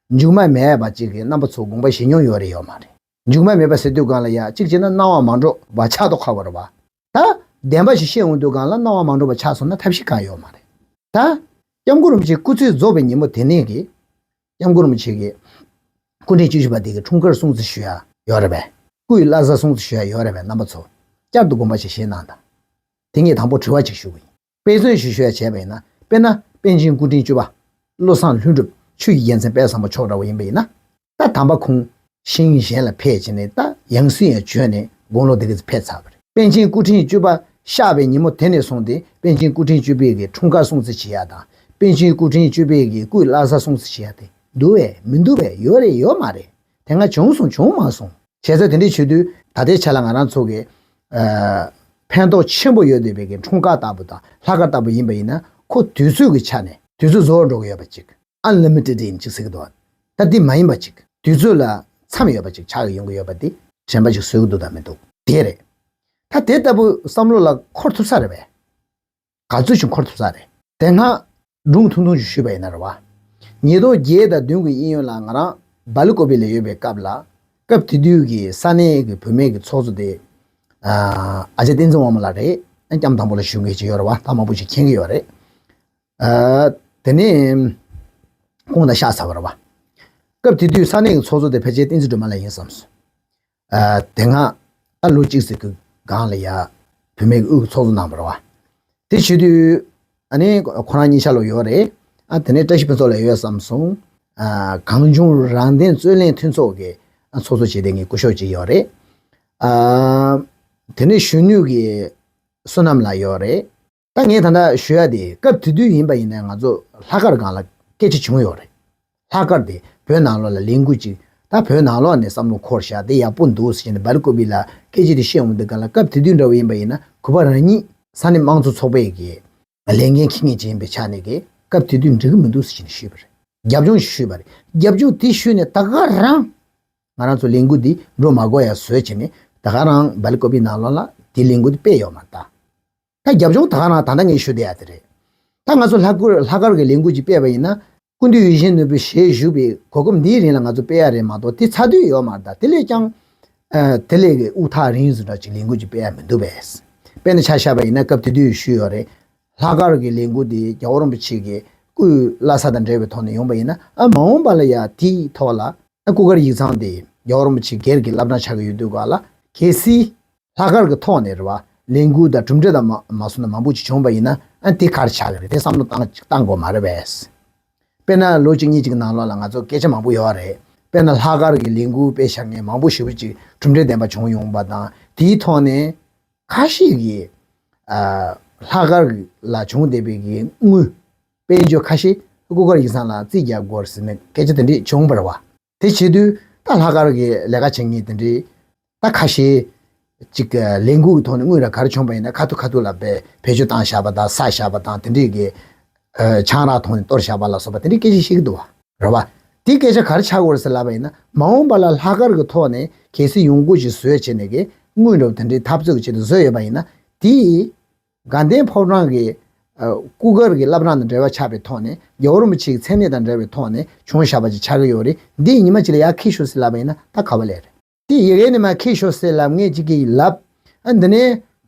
མཇུག་མ་མེད་པ་ཅིག་གི་རྣམ་པ་ཚོ་དགོངས་པ་བཞེས་མྱོང་ཡོད་རེད་ཡོད་མ་རེད། མཇུག་མ་མེད་པ་ཟེར་དུས་སྒང་ལ་ཡ་གཅིག་བྱས་ན་སྣང་བ་མ་འགྲོ་བ་ཆགས་མདོག་ཁ་པོ་རེད་བ། ད་བདེན་པ་ཞིག་བཤད་འོང་དུས་སྒང་ལ་སྣང་བ་མ་འགྲོ་བ་ཆགས་སོང་ན་ཐབས་ཤེས་གང་ཡོད་མ་རེད། ད་སྐྱབས་མགོན་རིན་པོ་ཆེ་སྐུ་ཚེ་རྫོགས་པའི་ཉིན་མོ་དེ་ནས་ཀྱི་སྐྱབས་མགོན་རིན་པོ་ཆེ་གི་སྐུ་ཕྲེང་བཅུ་བཞི་པ་དེ་གི་འཁྲུངས་སྐར་སྲུང་བརྩི་ཞུ་ཡ་ཡོད་རེད་པས། སྐུའི་བླ་གཟའ་སྲུང་བརྩི་ཞུ་ཡ་ཡོད་རེད་པས། རྣམ་པ་ཚོ་བསྐྱར་དུ་དགོངས་པ་ཞིག་བཞེས་གནང་དང་། དེ་ངས་དང་པོ་དྲི་བ་ཅིག་ཞུ་གི་ཡིན། དཔེ་མཚོན་ཞིག་ཞུ་ཡ་བྱས་པ་ཡིན་ན། དཔེར་ན་པཎ་ཆེན་སྐུ་ཕྲེང་བཅུ་པ་བློ་བཟང་ལྷུན་གྲུབ་ཆོས་ཀྱི་རྒྱལ་མཚན་དཔལ་བཟང་པོ་མཆོག་འདྲ་བོ་ཡིན་པ་ཡིན་ན། ད་དམ་པ་ཁོང་ཤིང་གཞན་ལ་ཕེབས་བྱས་ནས་ད་ཡང་སྲིད་ཡང་བྱོན་ནས་དགུང་ལོ་དེ་ག་ཚོད་ཕེབས་ཚར་བ་རེད། པཎ་ཆེན་སྐུ་ཕྲེང་བཅུ་པ་གཤེགས་པའི་ཉིན་མོ་དེ་ནས་བཟུང་སྟེ་པཎ་ཆེན་སྐུ་ཕྲེང་བཅུ་པའི་གི་འཁྲུངས་སྐར་སྲུང་བརྩི་བྱེད་ཡ་དང་། པཎ་ཆེན་སྐུ་ཕྲེང་བཅུ་པའི་གི་སྐུའི་བླ་གཟའ་སྲུང་བརྩི་བྱེད་ཡ་དེ་འདུག་བས་མི་འདུག་བས། ཡོད་རེད་ཡོད་མ་རེད། དེ་སྔ་བྱུང་སོང་བྱུང་མ་སོང་། བྱས་ཙང་དེ་འདྲ་བྱེད་དུས་ད་ལྟའི་ཆ་ལ་ང་རང་ཚོ་གི་ཨ། ཕན་ཐོགས་ཆེན་པོ་ཡོད་བསྡད་པའི་གི་འཁྲུངས་སྐར་ལྟ་བུ་དང་ལྷག་དཀར་ལྟ་བུ་ཡིན་པ་ཡིན་ན། ཁོ་དུས་ཚོད་ཀྱི་ཆ་ནས་དུས་ཚོད་རྫོགས་འགྲོ་གི་ཡོད་པ་ཅིག unlimited ཡིན་ཅིག་ཟེར་གི་འདུག་ད་འདི་མ་ཡིན་པ་ཅིག་དུས་ཚོད་ལ་མཚམས་ཡོད་པ་ཅིག་ཆགས་ཡོང་གི་ཡོད་པ་འདི་དྲན་པ་ཅིག་བཟོ་གི་འདུག་དང་མི་འདུག་དེ་རེད། ད་དེ་ལྟ་བུ་བསམ་བློ་ལ་འཁོར་ཐུབ་ས་རེད་པས། ག་ཚོད་ཅིག་འཁོར་ཐུབ་ས་རེད། དེ་སྔ་སྒྲུང་ཐུང་ཐུང་ཅིག་ཞུས་པ་ཡིན་ན་རེད་བ། ཉིས་སྟོང་བརྒྱད་དང་བདུན་གྱི་དབྱིན་ཡུལ་ལ་ང་རང་སྦེལ་ཀོབ་ལ་ཡོད་པའི་སྐབས་ལ། སྐབས་དེ་དུས་ཀྱི་ས་གནས་ཀྱི་བུད་མེད་ཀྱི་ཚོགས་གཙོ་དེ་ཨ་ཅག་བསྟན་འཛིན་དབང་མོ་ལགས་རེད། སྐྱབས་དང་པོ་ལ་ཞུ་མཁན་ཅིག་ཡོད་རེད་བ། ད་མང་པོ་ཞིག་མཁྱེན་གྱི་ཡོད་རེད། ཨ། དེ་ནས་ཁོང་ད་གཤེགས་ཚར་བ་རེད་བ། སྐབས་དེ་དུས་ས་གནས་ཀྱི་ཚོགས་གཙོ་དེ་ཕལ་ཆེར་བསྟན་འཛིན་སྒྲོལ་མ་ལགས་ཡིན་བསམ་སོང་། ཨ། དེ་སྔ་ད་ལོ་གཅིག་ཙམ་གྱི་སྒང་ལ་ཡ་བུད་མེད་ཀྱི་དབུས་ཀྱི་ཚོགས་གཙོ་གནང་བ་རེད་བ། དེ་བྱེད་དུས་ཨ་ནི་ཁོ་རང་གཉིས་ཆ་ལོ་ཡོད་རེད། ཨ། དེ་ནས་བཀྲ་ཤིས་ཕུན་ཚོགས་ལགས་ཡོད་བསམ་སོང་། ཨ། གངས་ལྗོངས་རང་བདེན་རྩོད་ལེན་མཐུན་ཚོགས་ཀྱི་ཚོགས་གཙོ་བྱས་ཏེ་ངའི་སྐུ་ཞབས་ཅིག་ཡོད་རེད། ཨ། དེ་ནས་གཞོན་ནུ་གི་བསོད་ནམས་ལགས་ཡོད་རེད། ད་ངས་ད་ལྟ་ཞུ་ཡ་དེ་སྐབས་དེ་དུས་ཡིན་པ་ཡིན་ན་ང་ཚོ་ལྷག་དཀར་སྒང་ལ་སྐད་ཆ་བྱུང་ཡོད་རེད། ལྷག་དཀར་དེ་བོད་ནང་ལོགས་ལ་ལས་འགུལ་ཅིག་ད་བོད་ནང་ལོགས་ནས་བསམ་བློ་འཁོར་བཞག་དེ་ཡག་པོ་འདུག་ཟེར་ནས་སྦེལ་ཀོབ་ལ་སྐད་ཆ་དེ་བཤད་འོང་དུས་སྒང་ལ། སྐབས་དེ་དུས་འདྲ་བོ་ཡིན་པ་ཡིན་ན་གུས་པ་རང་ཉིད་ས་གནས་དམངས་གཙོ་ཚོགས་པའི་གི་ལས་འགན་འཁྱེར་མཁན་ཅིག་ཡིན་པའི་ཆ་ནས་གི་སྐབས་དེ་དུས་འགྲིག་གི་མི་འདུག་ཟེར་ནས་ཞུས་པ་རེད། རྒྱབ་ལྗོངས་ཞུས་པ་རེད། རྒྱབ་ལྗོངས་དེ་ཞུས་ནས་ད་ག་རང་ང་རང་ཚོ་ལས་འགུལ་འདི་འགྲོ་མ་དགོས་ཡ་བཟོས་བྱས་ནས་ད་ག་རང་སྦེལ་ཀོབ་ནང་ལོགས་ལ་དེ་ལས་འགུལ་འདི་སྤེལ་ཡོད་མ་རེད་ད། ད་རྒྱབ་ལྗོངས་ད་ག་རང་ད་ལྟ་ངས་ཞུ་བསྡད་ཡ་དེ་རེད། ད་ང་ཚོ་ལྷག་དཀར་ལྷག་དཀར་གྱི་ལས་འགུལ་ཅིག་སྤེལ་བ་ཡིན་ན། སྐུ་མདུན་ཡིད་བཞིན་ནོར་བུའི་ཞལ་བཞུགས་པའི་གོ་སྐབས་འདིའི་རིང་ལ་ང་ཚོ་སྤེལ་ཡ་རེད་མ་གཏོགས་དེ་ཚར་དུས་ཡོད་མ་རེད་ད། དེ་ལས་ཀྱང་ཨ། དེ་ལས་ཀྱི་དབུགས་ཐག་རིང་ཟིན་འདྲ་ཅིག་ལས་འགུལ་ཅིག་སྤེལ་ཡ་མི་འདུག་པས། དཔེར་ན་ཆ་བཞག་པ་ཡིན་ན་སྐབས་དེ་དུས་ཞུས་ཡོད་རེད། ལྷག་དཀར་གྱི་ལས་འགུལ་འདི་རྒྱལ་བ་རིན་པོ་ཆེ་གི་སྐུའི་བླ་གཟའ་དང་འབྲེལ་བའི་ཐོག་ནས་ཡོང་པ་ཡིན་ན། ཨ། མ་འོངས་པ་ལ་ཡ་དེའི་ཐོག་ལ་ཨ། སྐུ་མཁར་ཡིག་ཚང་དེ་རྒྱལ་བ་རིན་པོ་ཆེ་སྒེར་གྱི་བླ་བྲང་ཆགས་ཀྱི་ཡོད་དུས་སྒང་ལ་གལ་སྲིད་ལྷག་དཀར་གྱི་ཐོག་ནས་རེད་བ། ལས་འགུལ་དང་གྲུབ་འབྲས་དང་མ་མ་སོང་ན་མང་པོ་ཅིག་བྱུང་བ་ཡིན་ན། ཨ། དེ་ག་རེ་ཆགས་ཀྱི་རེད། དེ་བསམ་བློ་བཏང་བཏང་དགོས་མ་རེད་པས། དཔེར་ན་ལོ་གཅིག་གཉིས་ཅིག་ནང་ལོགས་ལ་ང་ཚོ་སྐད་ཆ་མང་པོ་ཡོད་རེད། དཔེར་ན་ལྷག་དཀར་གྱི་ལས་འགུལ་སྤེལ་བཞག་མཁན་མང་པོ་ཞེ་པོ་ཅིག་གྲུབ་འབྲས་ལྡན་པ་བྱུང་ཡོང་བ་དང་། དེའི་ཐོག་ནས་ཁ་ཤས་ཀྱིས་ཨ། ལྷག་དཀར་ལ་བྱུང་བསྡད་པའི་གི་དངུལ་དཔལ་འབྱོར་ཁ་ཤས་སྐུ་མཁར་ཡིག་ཚང་ལ་རྩིས་རྒྱག་དགོས་ཟེར་ནས་སྐད་ཆ་དེ་འདྲས་བྱུང་བ་རེད་བ། དེ་བྱེད་དུས་ད་ལྷག་དཀར་གྱི་ལས་ཀ་བྱེད་མཁན་དེ་འདྲས་ད་ཁ་ཤས་ཅིག་ལས་འགུལ་གྱི་ཐོག་ནས་དངུལ་ར་ག་རེ་བྱུང་བ་ཡིན་ན་ཁ་ཐུག་ཁ་ཐུག་ལ་བེད་བེད་སྤྱོད་བཏང་བཞག་པ་དང་ཟ་བཞག་པ་དང་། དེ་འདྲས་ཀྱི་ཨ། ཆང་རག་ཐོག་ནས་གཏོར་བཞག་པ་ལ་སོགས་པ་དེ་འདྲས་སྐད་ཆ་བཤད་ཀྱི་འདུག་བ། རེད་བ། དེ་སྐད་ཆ་ག་རེ་ཆགས་ཀྱི་ཡོད་རེད་ཟེར་ལབ་པ་ཡིན་ན། མ་འོངས་པ་ལ་ལྷག་དཀར་གྱི་ཐོག་ནས་གལ་སྲིད་ཡོང་སྒོ་ཞིག་བཟོས་བྱས་ནས་གི་དངུལ་འདྲ་བོ་དེ་འདྲའི་འཐབ་རྩོད་ཀྱི་ཆེད་དུ་བཟོས་ཡོད་པ་ཡིན་ན། དེ་དགའ་ལྡན་ཕོ་བྲང་གི་ཨ། སྐུ་མཁར་གྱི་བླ་བྲང་དང་འབྲེལ་བ་ཆགས་པའི་ཐོག་ནས། རྒྱལ་བ་རིན་པོ་ཆེའི་མཚན་གནས་དང་འབྲེལ་བའི་ཐོག་ནས་བྱུང་བཞག་པ་ཅིག་ཆགས་ཀྱི་ཡོད་རེད། འདི་ཉི་མ་གཅིག་ལ་ཡར་འཁྱེར་ཤོག་ཟེར་ལབ་པ་ཡིན་ན་ད་ག་བ་ལས་རེད། དེ་ཡི་གེ་ནས་མར་འཁྱེར་ཤོག་ཟེར་ལབ་མཁན་གཅིག་གིས་ལབ། ཨ། འདི་ནས་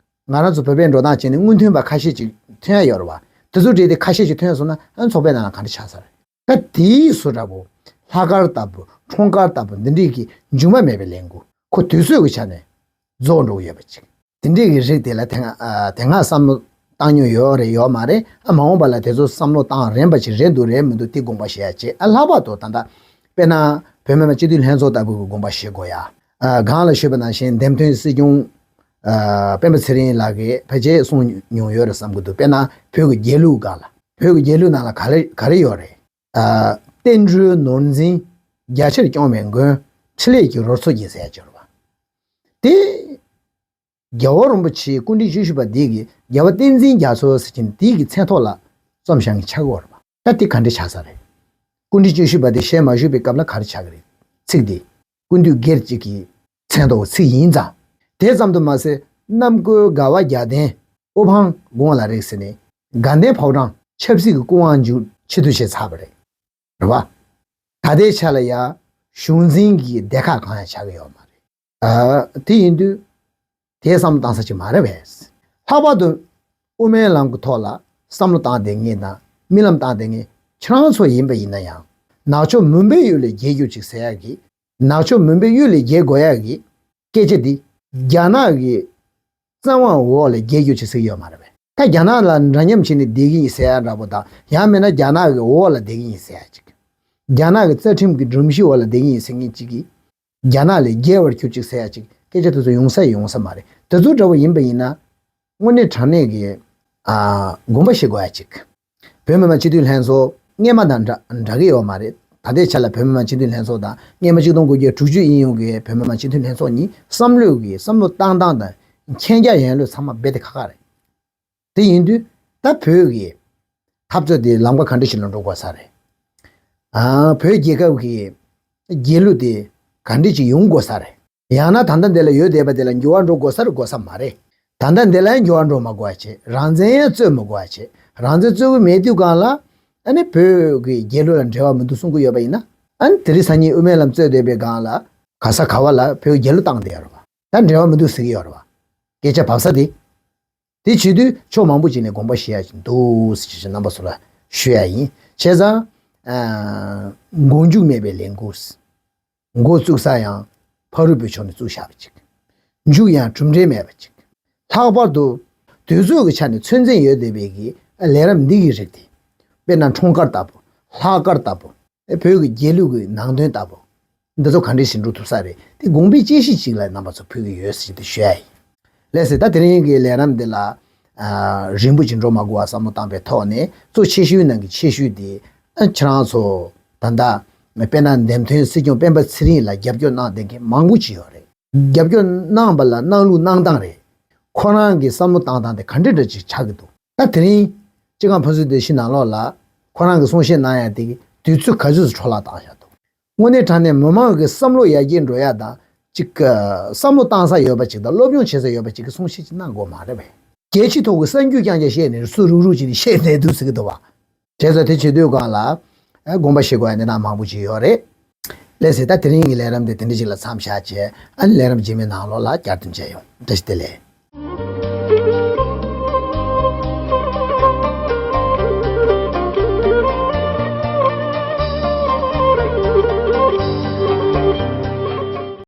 ང་རང་ཚོ་བོད་པའི་འགྲོ་སྟངས་བྱས་ནས་དངུལ་ཐོན་པ་ཁ་ཤས་ཅིག་ཐོན་ཡ་ཡོད་རེད་བ། དེ་ཚོ་གྲས་དེ་ཁ་ཤས་ཅིག་ཐོན་སོང་ན། ཨ། ཚོགས་པའི་ནང་ལ་ག་འདྲ་ཆགས་ས་རེད། ད་དེའི་བཟོ་འདྲ་པོ་ལྷག་དཀར་ལྟ་བུ་འཁྲུངས་སྐར་ལྟ་བུ་འདི་འདྲས་ཀྱི་མཇུག་མ་མེད་པའི་ལས་འགུལ་ཁོ་དུས་ཚོད་ཀྱི་ཆ་ནས་རྫོགས་འགྲོ་གི་ཡོད་པ་ཅིག་དེ་འདྲས་ཀྱི་རིགས་དེ་ལ་དེ་སྔ་ཨ། དེ་སྔ་བསམ་བློ་བཏང་མྱོང་ཡོད་རེད་ཡོད་མ་རེད། ཨ། མ་འོངས་པ་ལ་དེ་ཚོ་བསམ་བློ་བཏང་རན་པ་ཅིག་རེད་འདུག་རེད་མི་འདུག་དེ་དགོངས་པ་བཞེས་ཡ་བྱེད། ཨ། ལྷག་པར་དུ་ད་ལྟ་དཔེར་ན་བོད་མི་མང་སྤྱི་འཐུས་ལྷན་ཚོགས་ལྟ་བུ་གི་དགོངས་པ་བཞེས་དགོས་ཡ། ཨ། གང་ལ་ཞུས་པ་ནང་བཞིན་འདེམས་ཐོན་སྲིད་སྐྱོང་ཨ། སྤེན་པ་ཚེ་རིང་ལགས་ཀྱིས་ཕལ་ཆེར་གསུངས་མྱོང་ཡོད་རེད་བསམ་གྱི་འདུག་དཔེར་ན་བོད་ཀྱི་རྒྱལ་གླུ་སྒང་ལ། བོད་ཀྱི་རྒྱལ་གླུ་ནང་ལ་ག་རེ་ག་རེ་ཡོད་རེད། ཨ། བསྟན་འགྲོའི་ནོར་འཛིན་རྒྱ་ཆེར་སྐྱོང་བའི་མགོན། འཕྲིན་ལས་ཀྱི་རོལ་མཚོ་ཡིན་ཟེར་ཡ་ཅིག་ཡོད་རེད་བ། དེ་ རྒྱལ་བ་རིན་པོ་ཆེའི་སྐུ་ཕྲེང་བཅུ་བཞི་པ་འདི་གིས་རྒྱལ་བ་བསྟན་འཛིན་རྒྱ་མཚོ་ཟེར་མཁན་འདི་གི་མཚན་ཐོག་ལ་རྩོམ་བཞག་མཁན་ཆགས་ཀྱི་ཡོད་རེད་པ། ད་དེ་ག་འདྲ་ཆགས་ས་རེད། སྐུ་ཕྲེང་བཅུ་བཞི་པ་དེ་ཞལ་མ་བཞུགས་པའི་སྐབས་ལ་ག་རེ་ཆགས་ཀྱི་རེད། ཚིག་དེ། སྐུ་མདུན་སྒེར་གཅིག་གི་མཚན་ཐོག་ཚིག་ཡིན་ཙང་། དེ་ཙམ་དུ་མ་ཟད་གནམ་བསྐོས་དགའ་བ་རྒྱལ་བསྟན་དབུ་འཕང་དགུང་ལ་རེག་ཟེར་ནས་དགའ་ལྡན་ཕོ་བྲང་ཆབ་སྲིད་ཀྱི་སྐུ་དབང་འཇུག་ཆེད་དུ་བྱས་ཚར་བ་རེད། རེད་བ། ད་ལྟའི་ཆ་ལ་ཡ་གཞུང་འཛིན་གྱི་སྡེ་ཁག་གང་ཡང་ཆགས་ཀྱི་ཡོད་མ་རེད། ཨ། དེ་ཡིན་དུས་དེ་བསམ་བློ་བཏང་ས་ཅིག་མ་རེད་པས། ལྷག་པར་དུ་དབུ་མའི་ལམ་གྱི་ཐོག་ལ་བསམ་བློ་བཏང་བསྡད་མཁན་དང་རྨི་ལམ་བཏང་བསྡད་མཁན་ཁྱེད་རང་ཚོ་ཡིན་པ་ཡིན་ན་ཡང་། ནག་ཕྱོགས་མུན་པའི་ཡུལ་ལས་རྒྱལ་གྱུར་ཅིག་ཟེར་ཡག་གི། ནག་ཕྱོགས་མུན་པའི་གཡུལ་ལས་རྒྱལ་དགོས་ཡག་གི་སྐད་ཆ་འདི་རྒྱ་ནག་གི་བཙན་དབང་འོག་ལ་རྒྱལ་རྒྱུ་ཅིག་ཟེར་གྱི་ཡོད་མ་རེད་པས། ད་རྒྱ་ནག་ལ་འདྲ་མཉམ་བྱས་ནས་བསྡད་ཀྱི་ཡིན་ཟེར་ཡག་འདྲ་པོ་དང་། ཡང་མིན་ན་རྒྱ་ནག་གི་འོག་ལ་བསྡད་ཀྱི་ཡིན་ཟེར་ཡག་ཅིག་རྒྱ་ནག་གི་རྩ་ཁྲིམས་ཀྱི་སྒྲོམ་གཞི་འོག་ལ་བསྡད་ཀྱི་ཡིན་ཟེར་མཁན་ཅིག་གིས། རྒྱ་ནག་ལས་རྒྱལ་བར་གྱུར་ཅིག་ཟེར་ཡག་ཅིག་སྐད་ཆ་དེ་ཚོ་ཡོང་ས་ཡོང་ས་མ་རེད། དེ་ཚོ་འདྲ་པོ་ཡིན་པ་ཡིན་ན། དངོས་གནས་དྲང་གནས་ཀྱི། ཨ། དགོངས་པ་བཞེས་དགོས་ཡག་ཅིག་བོད་མི་མང་སྤྱི་འཐུས་ལྷན་ཚོགས་སྔས་མ་དང་འདྲ་འདྲ་གི་ཡོད་མ་རེད། ད་ལྟའི་ཆ་ལ་བོད་མི་མང་སྤྱི་འཐུས་ལྷན་ཚོགས་དང་སྔས་མ་གཅིག་སྟོང་དགུ་བརྒྱ་དྲུག་ཅུ་གཡས་གཡོན་གྱི་བོད་མི་མང་སྤྱི་འཐུས་ལྷན་ཚོགས་གཉིས་བསམ་བློའི་གི་བསམ་བློ་བཏང་སྟངས་དང་མཁྱེན་རྒྱ་ཡན་ལོས་ཚང་མ་རྦད་དེ་ཁ་ཁ་རེད། དེ་ཡིན་དུས་ད་བོད་ཀྱི་འཐབ་རྩོད་དེ་ལམ་ཁ་ག་འདྲ་ཞིག་ལ་འགྲོ་དགོས་ས་རེད། ཨ། བོད་རྒྱལ་ཁབ་ཀྱི་རྒྱལ་གླུ་དེ་ག་འདྲ་ཅིག་ཡོང་དགོས་ས་རེད། ཡང་ན་ད་ལྟ་འདི་ལ་ཡོད་བསྡད་པ་དེ་ལ་འགྱུར་བ་འགྲོ་དགོས་ས་རེད་དགོས་ས་མ་རེད། ད་ལྟ་འདི་ལ་ཡང་འགྱུར་བ་འགྲོ་མ་དགོས་པ་བྱེད། རང་བཙན་ཡང་རྩོད་མ་དགོས་པ་བྱེད། རང་བཙན་རྩོད་ཀྱི་མེད་དུས་སྒང་ལ་ཨ་ནི་བོད་ཀྱི་རྒྱལ་གླུ་ལ་འབྲེལ་བ་མི་འདུག་གསུང་གི་ཡོད་པ་ཡིན་ན། ཨ་ནི་དེ་རིང་སང་ཉིན་དབུ་མའི་ལམ་རྩོད་བསྡད་པའི་སྒང་ལ་ག་ས་ག་བ་ལ་བོད་ཀྱི་རྒྱལ་གླུ་བཏང་བསྡད་ཡོད་རེད་པ། ད་འབྲེལ་བ་མི་འདུག་ཟེར་གྱི་ཡོད་རེད་པ། སྐད་ཆ་བབས་ས་དེ། དེ་བྱེད་དུས་ཕྱོགས་མང་པོ་ཅིག་ནས་དགོངས་པ་བཞེས་ཡ་ཅིག་འདུག་ཟེར་ཞིག་རྣམ་པ་ཚོ་ལ་ཞུ་ཡ་ཡིན། བྱས་ཙང་། ཨ། མགོ་མཇུག་མེད་པའི་ལས་འགུལ། འགོ་བཙུགས་ས་ཡང་ཕ་རོལ་པོའི་ཕྱོགས་ནས་བཙུགས་བཞག་པ་ཅིག་མཇུག་ཡང་གྲུབ་འབྲས་མེད་པ་ཅིག་ལྷག་པར་དུ་དུས་ཚོད་ཀྱི་ཆ་ནས་ཚོད་འཛིན་ཡོད་བསྡད་པའི་གི་ལས་རིམ་འདི་གི་རིགས་དེ། དཔེར་ན་འཁྲུངས་སྐར་ལྟ་བུ། ལྷག་དཀར་ལྟ་བུ། ཨེ། བོད་ཀྱི་རྒྱལ་གླུ་གི་ནང་དོན་ལྟ་བུ། འདི་ཚོ་ག་འདྲས་ཞིག་འགྲོ་ཐུབ་ས་རེད། དེ་དགོངས་པའི་དཔྱད་གཞི་ཅིག་ལ་རྣམ་པ་ཚོ་ཕུལ་གྱི་ཡོད་ཟེར་དེ་ཞུ་ཡ་ཡིན། ལགས་སེ། ད་དེ་རིང་གི་ལས་རིམ་འདི་ལ། ཨ། རིང་པོ་ཅིག་འགྲོ་མ་དགོས་པ་བསམ་བློ་བཏང་པའི་ཐོག་ནས་གཙོ་ཆེ་ཤོས་ནང་གི་ཆེ་ཤོས་དེ། ཨ། ཁྱེད་རང་ཚོ་ད་ལྟ་དཔེར་ན་འདེམས་ཐོན་སྲིད་སྐྱོང་སྤེན་པ་ཚེ་རིང་ལ་རྒྱབ་སྐྱོར་གནང་བསྡད་མཁན་མང་པོ་ཅིག་ཡོད་རེད། རྒྱབ་སྐྱོར་གནང་པ་ལ་གནང་ལུགས་གནང་སྟངས་རེད། ཁོ་རང་གི་བསམ་བློ་བཏང་སྟངས་དེ་ག་འདྲ་འདྲ་ཅིག་ཆགས་ཀྱི་འདུག་ད་དེ་རིང་སྤྱི་ཁང་ཕུན་སུམ་བདེ་ཞིག་ནང་ལོགས་ལ་ཁོ་རང་གི་གསུང་བཤད་གནང་ཡ་དེ་གི་དུས་ཚོད་ག་ཚོད་ཙམ་འཕྲོ་བརླག་བཏང་བཞག་འདུག་དངོས་གནས་དྲང་གནས་མི་མང་གི་བསམ་བློ་ཡར་རྒྱས་འགྲོ་ཡ་དང་ཅིག་གི་བསམ་བློ་བཏང་ས་ཡོད་པ་ཅིག་དང་སློབ་སྦྱོང་བྱེད་ས་ཡོད་པ་ཅིག་གི་གསུང་བཤད་ཅིག་གནང་དགོས་མ་རེད་པས། རྒྱལ་སྤྱི་ཐོག་གི་གསར་འགྱུར་རྐྱང་རྐྱང་བཤད་ནས་སུ་རུག་རུག་བྱས་ནས་བཤད་བསྡད་འདུག་ཟེར་གྱི་འདུག་བ། བྱས་ཙང་དེ་བྱེད་དུས་སྒང་ལ། ཨ། དགོངས་པ་བཞེས་དགོས་ཡ་གནས་སྟངས་མང་པོ་ཅིག་ཡོད་རེད། ལགས་སེ། ད་དེ་རིང་གི་ལས་རིམ་དེ་དེ་འདྲ་ཅིག་ལ་མཚམས་བཞག་བྱས། ཨ་ནི་ལས་རིམ་རྗེས་མའི་ནང་ལོགས་ལ་བསྐྱར་དུ་མཇལ་ཡོང་། བཀྲ་ཤིས་བདེ་ལེགས།